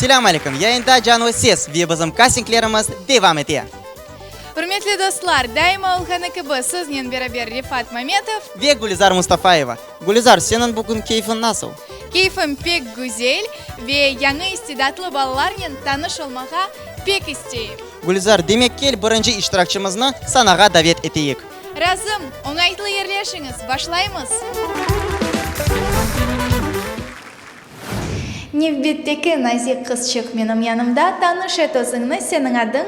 Selâm aleyküm! Yayında Canlı Ses ve bizim kastinglerimiz devam ete. Ürmetli dostlar, daima olğanı kibi siznen beraber Refat Mametov. Ve Gülizar Mustafayeva. Gülizar, seniñ bugün keyfiñ nasıl? Keyfim pek güzel ve yañı istidatlı balalarnen tanış olmağa pek isteyim. Gülizar, demek kel birinci iştirakçımıznı sanağa davet eteyik. Razım, oñaytlı yerleşiñiz, başlaymız! Nevbetteki nazik qızçıq menim yanımda, tanış et özüñni, seniñ adıñ?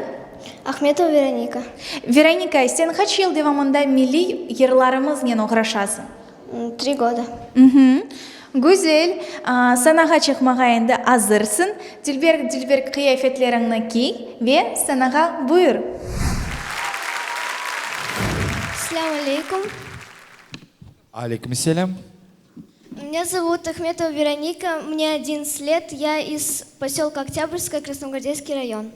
Ahmetova Veronika. Veronika, sen qaç yıl devamında milliy yırlarımıznen oğraşasıñ? Tri goda. Güzel. Sanağa çıqmağa endi azırsıñ. Dülber-dülber qıyafetleriñni kiy ve sanağa buyur. Selâm aleykum. Aleyküm selâm. Меня зовут Ахметова Вероника, мне одиннадцать лет, я из поселка Октябрьское, Красногвардейский район.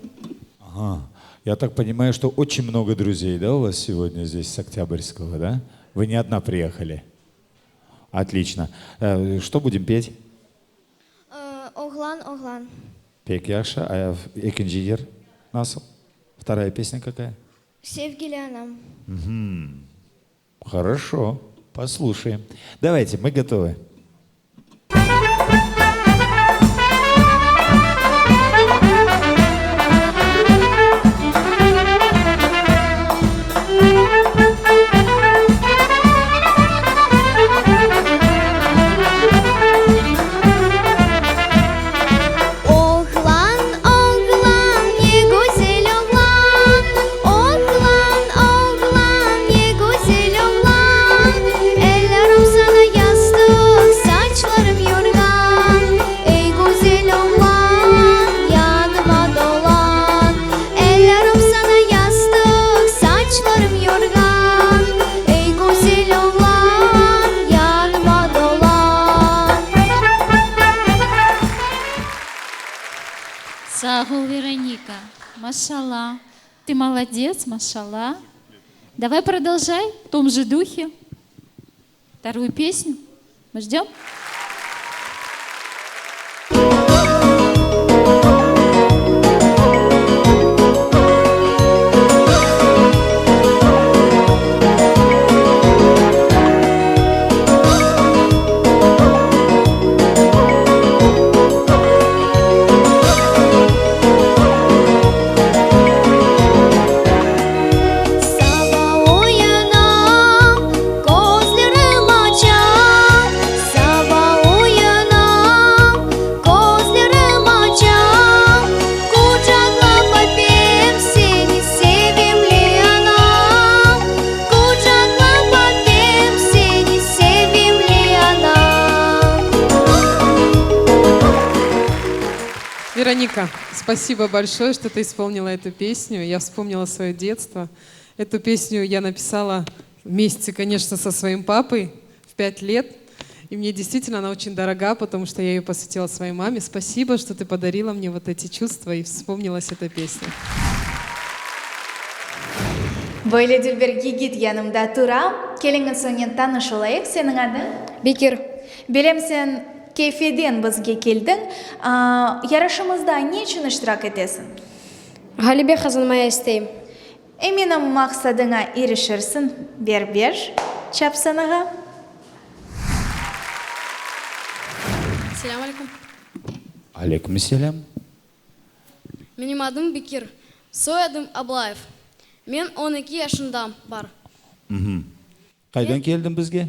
Ага, я так понимаю, что очень много друзей, да, у вас сегодня здесь с Октябрьского, да? Вы не одна приехали? Отлично. Э, что будем петь? Э, Oğlan, oğlan. Pek yahşı. А ekinci yır nasıl? Вторая песня какая? Sevgili anam. Хорошо, послушаем. Давайте, мы готовы. Oğlan, oğlan, ne güzel oğlan, Oğlan, oğlan, ne güzel oğlan, Ellerim sana yastıq, saçlarım yorğan, Ey güzel oğlan, yanıma dolan. Ellerim sana yastıq, saçlarım yorğan, Ey güzel oğlan, yanıma dolan. Sağ ol, Veronika. Maşalla. Ты молодец, maşalla. Давай продолжай в том же духе. Вторую песню. Мы ждем. Saba uyanam, közlerim açam, Saba uyanam, közlerim açam, Quçaqlap öpem seni, sevimli anam, Quçaqlap öpem seni, sevimli anam. Вероника, спасибо большое, что ты исполнила эту песню. Я вспомнила свое детство. Эту песню я написала вместе, конечно, со своим папой в 5 лет. И мне действительно она очень дорога, потому что я ее посвятила своей маме. Спасибо, что ты подарила мне вот эти чувства и вспомнилась эта песня. Böyle dülber yigit yanımda tura. Keliñiz onen tanış olayıq. Seniñ adıñ? Bekir. Bilem sen Kefeden bizge keldiñ. Yarışımızda ne içün iştirak etesiñ? Ğalebe qazanmaya isteyim. Eminim maqsadıña irişirsiñ. Ber beş çap sanağa. Selâm aleyküm. Aleyküm selâm. Menim adım Bekir, soyadım Ablayev. Men 12 yaşındam, bar. Qaydan keldiñ bizge?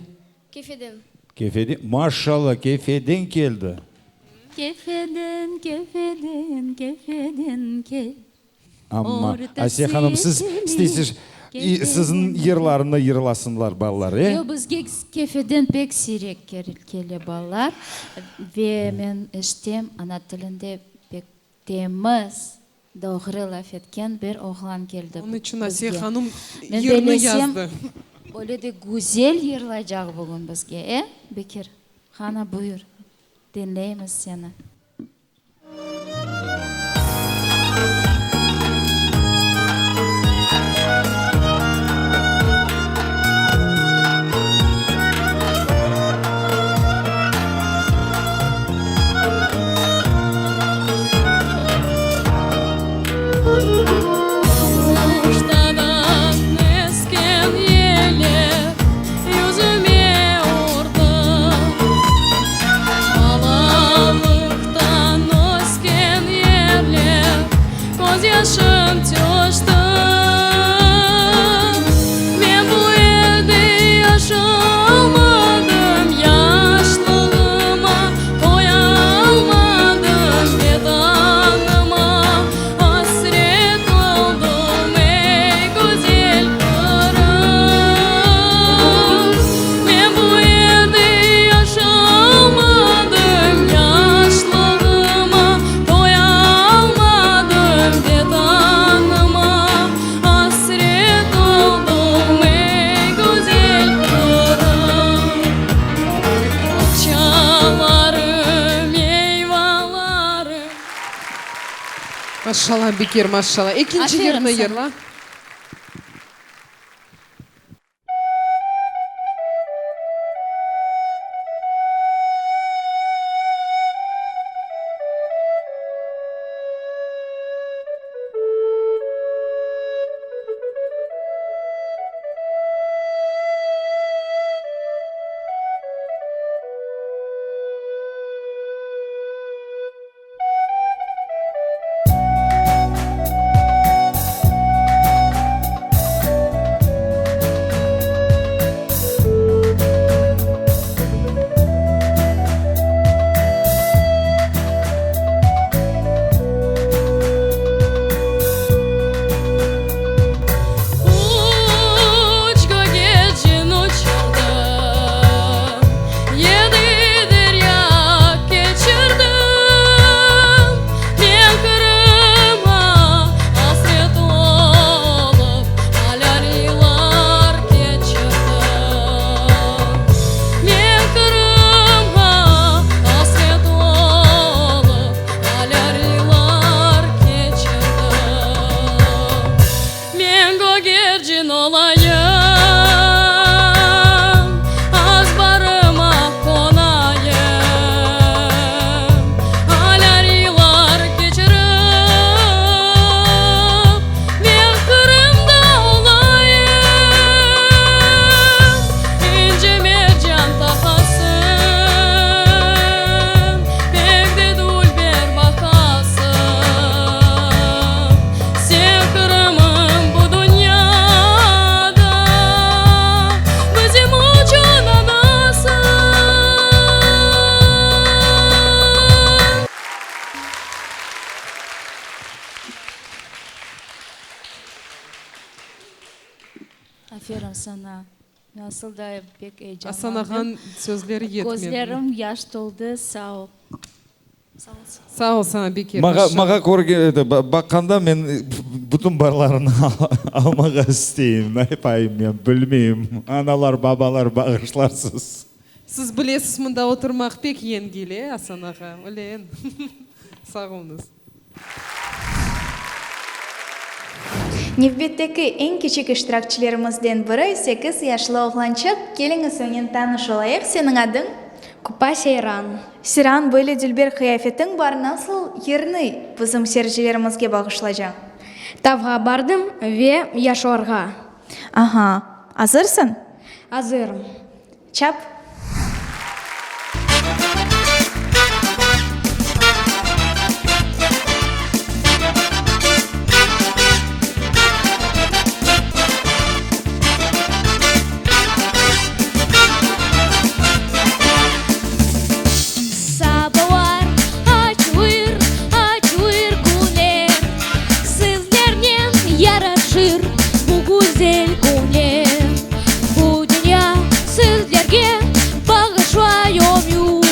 Kefeden. Kefeden, maşallah, Kefeden keldi. Kefeden, Kefeden, Kefeden kel. Amma, Asiye hanım, siz isteysiz, siziñ yırlarını yırlasınlar balalar, e? Yoq, bizge Kefeden pek siyrek kele balalar. Ve men eşitem, ana tilinde pek temiz, doğru laf etken bir oğlan keldi Onıñ içün Asiye bizge. hanım Men yırnı bellesem, yazdı. öyle de güzel yırlaycaq bugün bizge, e, Bekir? Qana, buyur, diñleymiz seni. Maşallah, Bekir, maşallah. Ekinci Aferin yırnı sana. yırla. Uç gögercin uçurdım, Yedi derya keçirdim. Men Qırımğa asret olıp, Alâ yıllar keçirdim. Men Qırımğa asret olıp, Alâ yıllar keçirdim. Men gögercin olayım, Azbarıma qonayım, Alâ yıllar keçirip, Men Qırımda olayım. İnci mercan taqasıñ, Pek de dülber baqasıñ. Sen Qırımım bu dünyada Bizim içün anasıñ. Aferin saña. Men asıl da pek Asan eyecanlandım. ağanıñ sözleri yetmedi. Közlerim yaş toldı. Sağ ol. Sağ ol saña, Bekir. Mağa, Maşallah. mağa körge, eto, baqqanda men bütün barlarını almağa isteyim. Ne yapayım men, bilmeyim. Analar, babalar bağışlarsız. Siz bilesiz, mında oturmaq pek yengil, e, Asan ağa? Öyle, Sağ oluñız. Nevbetteki eñ kiçik iştirakçilerimizden biri sekiz yaşlı oğlançıq. Keliñiz, onen tanış olayıq. Seniñ adıñ? Kupa Seyran. Seyran, böyle dülber qıyafetiñ bar, nasıl yırnı bizim seyircilerimizge bağışlaycañ? Tavğa bardım ve yaşlarğa. Aha, azırsıñ? Azırım. Çap. Sabalar açılır, açılır künler, Sizlernen yaraşır bu güzel künler. Bu dünya sizlerge bağışlay ömür,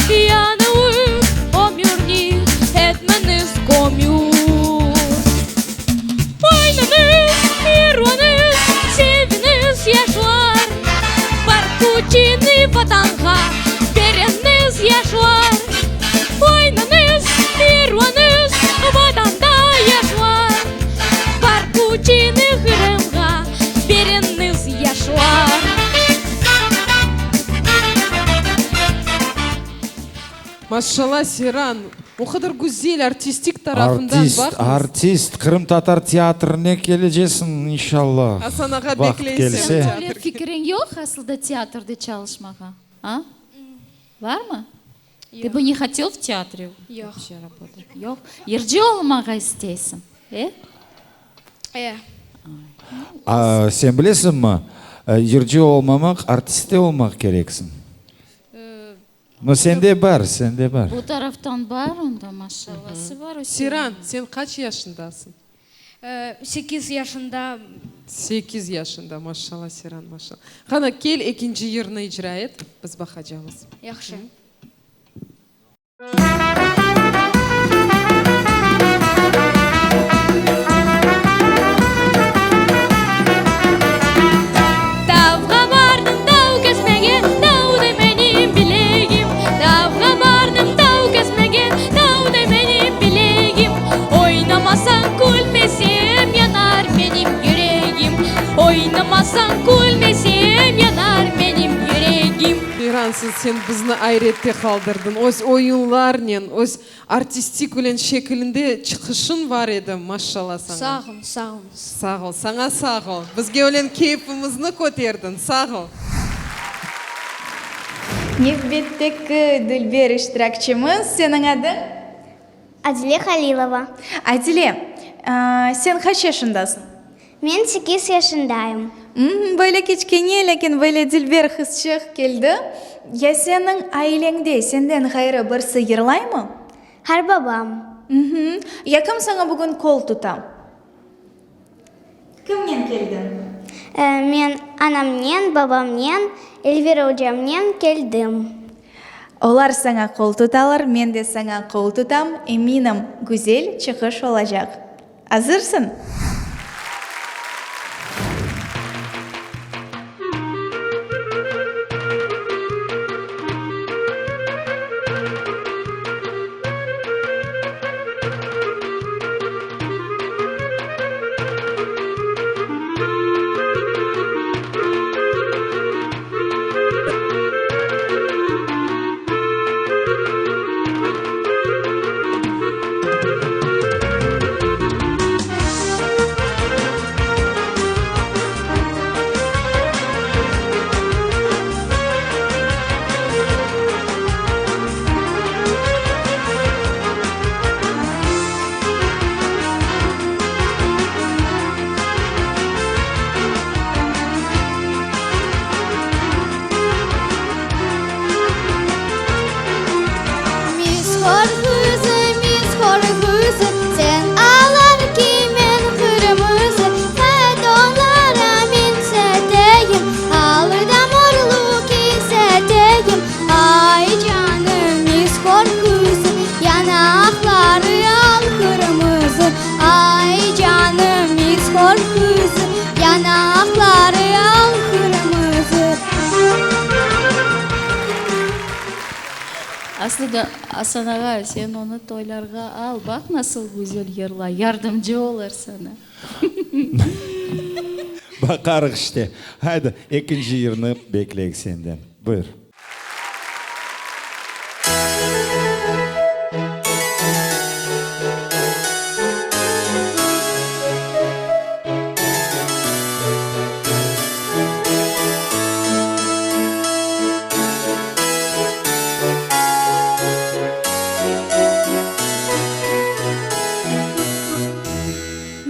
Yañı ömürni etmeniz kömür. Oynañız, yırlañız, seviñiz, yaşlar, Bar küçüni Vatanğa beriñiz, yaşlar. Oynañız, yırlañız, Vatanda, yaşlar, Bar küçüni Qırımğa beriñiz, yaşlar. Maşallah, Seyran, o qadar güzel, artistik tarafından Artist, baqıñız. artist, qırımtatar teatrine kelecesiñ, inşallah. Asan ağa Vaqıt bekley kelse. seni Öyle teatrge. fikriñ yoq asılda teatrde çalışmağa, a? Barmı? Ты бы не хотел в театре Yoq. вообще работать? Yoq. Yırcı olmağa isteysiñ, e? E. A, sen bilesiñmi, yırcı olmamaq, artist de olmaq kereksiñ. No, sende bar, sende bar. Bu taraftan bar onda, maşallası bar o Seyran, sen qaç yaşındasıñ? Sekiz yaşında. Sekiz yaşında, maşallah, Seyran, maşallah. Qana, kel, ekinci yırnı icra et, biz baqacamız. Yahşı. Tavğa bardım tav kesmege, Tavda menim bilegim. Tavğa bardım tav kesmege, Tavda menim bilegim. Oynamağa. insansıñ sen, bizni ayrette qaldırdıñ. Öz oyunlarnen, öz artistik ülen şekilinde çıqışıñ bar edi, maşşalla saña. Sağ ol, sağ oluñız. Sağ ol, saña sağ ol. Bizge ölen keyfimizni köterdiñ, sağ ol. Nevbetteki dülber iştirakçimiz, seniñ adıñ? Adile Halilova. Adile, sen qaç yaşındasıñ? Men sekiz yaşındayım. Böyle kiçkene, lâkin böyle dülber qızçıq keldi. Ya seniñ aileñde senden ğayrı birisi yırlaymı? Qarbabam. Ya kim saña bugün qol tuta? Kimnen keldiñ? Men anamnen, babamnen, Elvira ocamnen keldim. Olar saña qol tutalar, men de saña qol tutam, eminim, güzel çıqış olacaq. Azırsıñ? Aslı da, Asan ağa, sen onı toylarğa al, baq nasıl güzel yırlay, yardımcı olur saña. Baqarıq işte. Haydi, ekinci yırnı bekleyik senden. Buyur.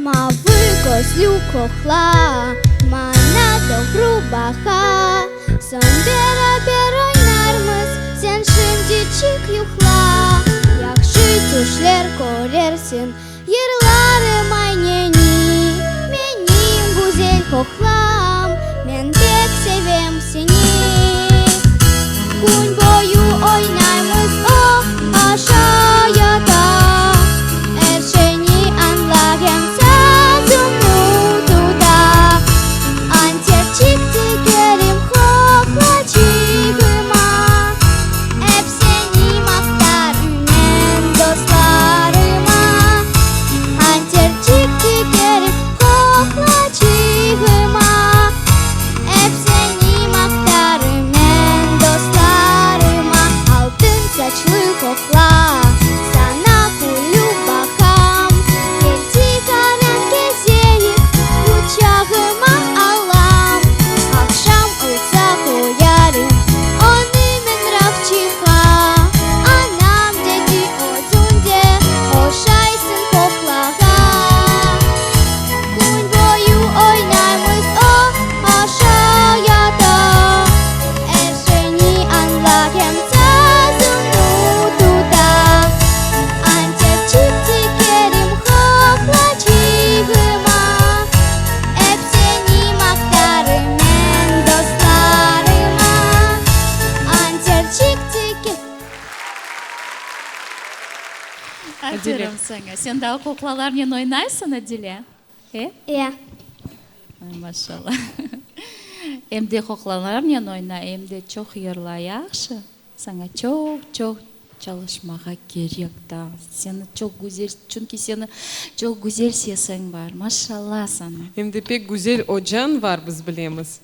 Mavı közlü qoqla, maña doğru baqa. Soñ beraber oynarmız, sen şimdiçik yuqla. Yahşı tüşler körersiñ, yırlarım ayneni. Menim güzel qoqlam, men pek sevem seni. Kün boyu oynaymız, o aşa yata. Er şeyni añlar em sözümni tuta. Anterçik tikerim qoqlaçığıma, Ep seni maqtarım men dostlarıma. Anterçik tikerim qoqlaçığıma, Ep seni maqtarım men dostlarıma. Altın saçlı qoqla, saña külüp baqam, Kel tikaran kezeyik, quçağıma alam. Aqşam olsa qoyarım onı men rafçıqqa, Anam dedi, özüñ de oşaysıñ qoqlağa. Kün boyu oynaymız, o aşa yata, Er şeyni añlar em sözümni tuta. Anterçik tikerim qoqlaçığıma, Ep seni maqtarım men dostlarıma. Anterçik tike. Aferin saña. Sen daa qoqlalarnen oynaysıñ, Adile? E? E. Ay, maşallah. Em de qoqlalarnen oyna, em de çoq yırla, yahşı? Saña çoq-çoq çalışmağa kerek daa. Seni çoq güzel, çünki seni çoq güzel sesiñ bar. Maşallah saña. Em de pek güzel ocañ bar, biz bilemiz.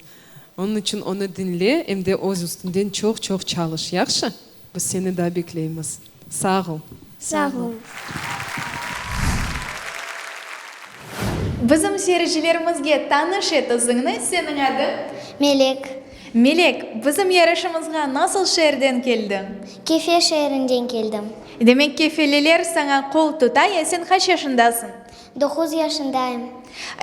Onıñ içün onı diñle, em de öz üstünden çoq-çoq çalış, yahşı? Biz seni daa bekleymiz. Sağ ol. Sağ oluñız. Bizim seyircilerimizge tanış et özüñni, seniñ adıñ? Melek. Melek, bizim yarışımızğa nasıl şeerden keldiñ? Kefe şeerinden keldim. Demek, kefeliler saña qol tuta, ya sen qaç yaşındasıñ? Doquz yaşındayım.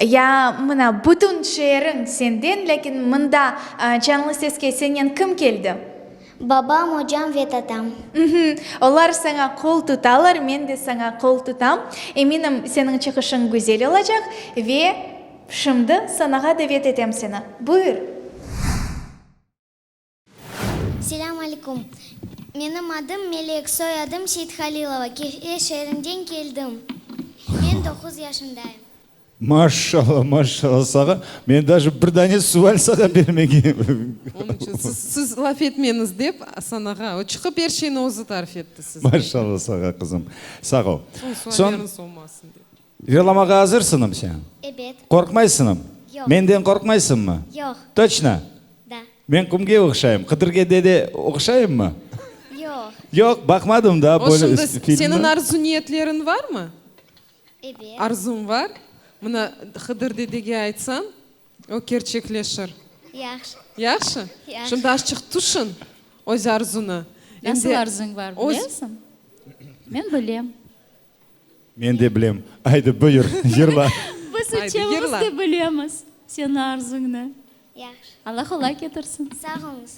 Ya mına, bütün şeeriñ senden, lâkin mında Canlı Seske sennen kim keldi? Babam, ocam ve tatam. Olar saña qol tutalar, men de saña qol tutam. Eminim, seniñ çıqışıñ güzel olacaq. Ve şimdi sanağa davet etem seni. Buyur! Selâm aleyküm. Menim adım Melek, soyadım Seythalilova, Kefe şeerinden keldim. Men doquz yaşındayım. Maşallah, maşallah sağa, men daje bir dane sual sağa bermege. Onıñ içün siz, siz laf etmeñiz dep, Asan ağa, o çıqıp er şeyni özü tarif etti sizge. Maşallah sağa, qızım. Sağ ol. Soñ sualleriniz olmasın dep. Yırlamağa azırsıñmı sen? Ebet. Qorqmaysıñmı? Yoq. Menden qorqmaysıñmı? Yoq. Toçno? Da. Men kimge oqşayım? Qıdırge dede oqşayımmı? Yoq. Yoq, baqmadım daa O böyle şimdi filmni. seniñ arzu-niyetleriñ varmı? Ebet. Arzuñ var. Mına, Hıdır dedege aytsañ, o kerçekleşir. Yahşı. Yahşı? Yahşı. Şimdi azçıq tüşün öz arzunı. Nasıl arzuñ var, bilesiñ? Men bilem. Men de bilem. Aydı, buyur, yırla. Biz üçevimiz de bilemiz seniñ arzuñnı. Yahşı. Allah qolay ketirsin. Sağ oluñız.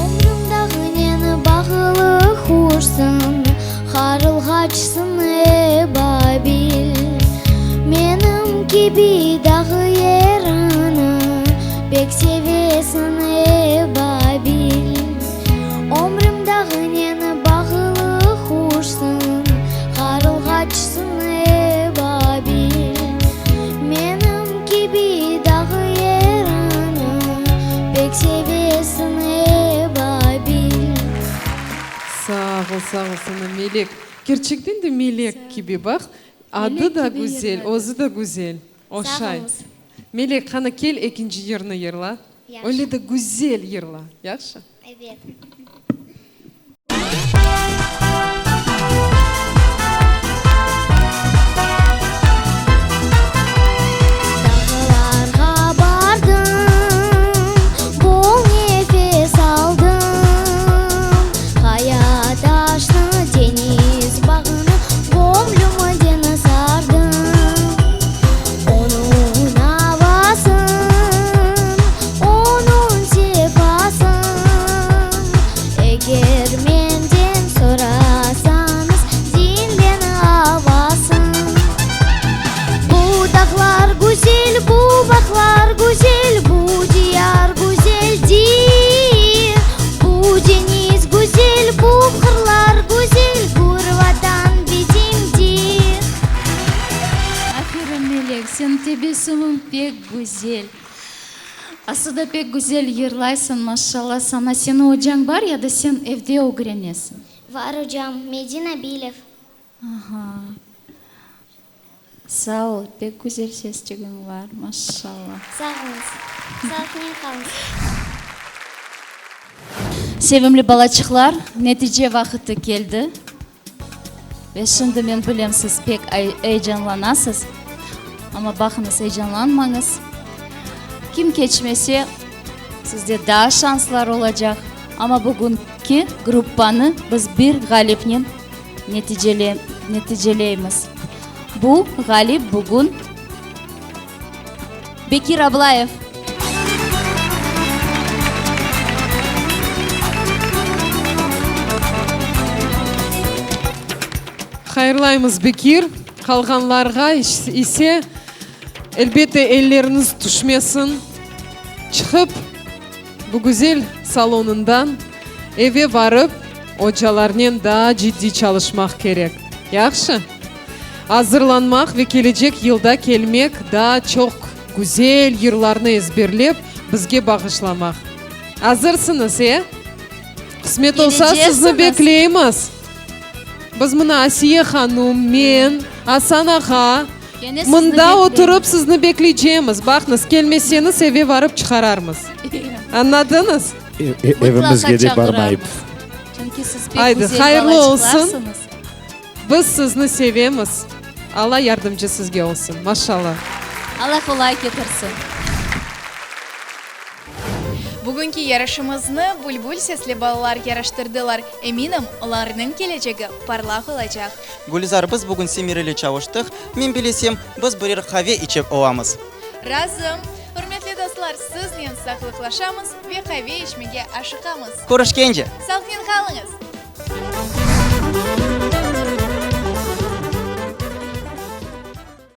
Ömrüm dağınen bağlı quşsıñ, Qarılğaçsıñ, ebabil. Menim kibi dağ yerini Pek sevesiñ, ebabil. Ömrüm dağınen bağlı quşsıñ, Qarılğaçsıñ, ebabil. Menim kibi dağ yerini Pek sevesiñ, ebabil. Sağ ol, sağ ol sana, Melek. Kerçekten de melek kibi, baq, adı da güzel, özü de güzel, oşay. Melek, qana, kel, ekinci yırnı yırla. Öyle de güzel yırla, yahşı? Ebet. Dağlarğa bardım, bol nefes aldım, Qaya taşnı, deñiz bağını göñlümden sardım. Onıñ avasın, onıñ sefasın, Eger menden sorasañız, diñleñ avasın. Bu dağlar güzel, bu bağlar güzel, bu diyar güzeldir. Bu deñiz güzel, bu qırlar güzel, gür Vatan bizimdir. Aferin, Melek, seniñ tebessümiñ pek güzel. Aslı da pek güzel yırlaysıñ, maşallah saña. Seniñ ocañ bar ya da sen evde ögrenesiñ? Var ocam, Medin Abilev. Aha. Sağ ol, pek güzel sesçigiñ var, maşallah. Sağ oluñız. Sağlıqnen qalıñız. Sevimli balaçıqlar, netice vaqıtı keldi. Ve şimdi men bilem, siz pek eyecanlanasız, amma baqıñız, eyecanlanmañız. Kim keçmese, sizde daa şanslar olacaq. Amma bugünki gruppanı biz bir ğalipnen neticeleymiz. Bu ğalip bugün Bekir Ablayev! Hayırlaymız, Bekir! Qalğanlarğa ise. Elbette, elleriñiz tüşmesin. Çıqıp, bu güzel salonından eve barıp, ocalarnen daa ciddiy çalışmaq kerek. Yahşı? Azırlanmaq ve kelecek yılda kelmek, daa çoq güzel yırlarnı ezberlep, bizge bağışlamaq. Azırsıñız, e? Qısmet olsa, sizni bekleymiz. Biz mına Asiye hanum, men, Asan ağa mında oturıp sizni bekleycemiz. Baqıñız, kelmeseñiz eve varıp çıqararmız. Añladıñız? Evimizge de barmayıp. Aydı, hayırlı olsun. Biz sizni sevemiz. Alla yardımcı sizge olsun. Maşallah. Alla qolay ketirsin. Bugünki yarışımıznı bülbül sesli balalar yaraştırdılar. Eminim, olarnıñ kelecegi parlaq olacaq. Gülizar, biz bugün semereli çalıştıq. Men bilesem, biz birer qave içip olamız. Razım. Ürmetli dostlar, siznen sağlıqlaşamız ve qave içmege aşıqamız. Körüşkence! Sağlıqnen qalıñız!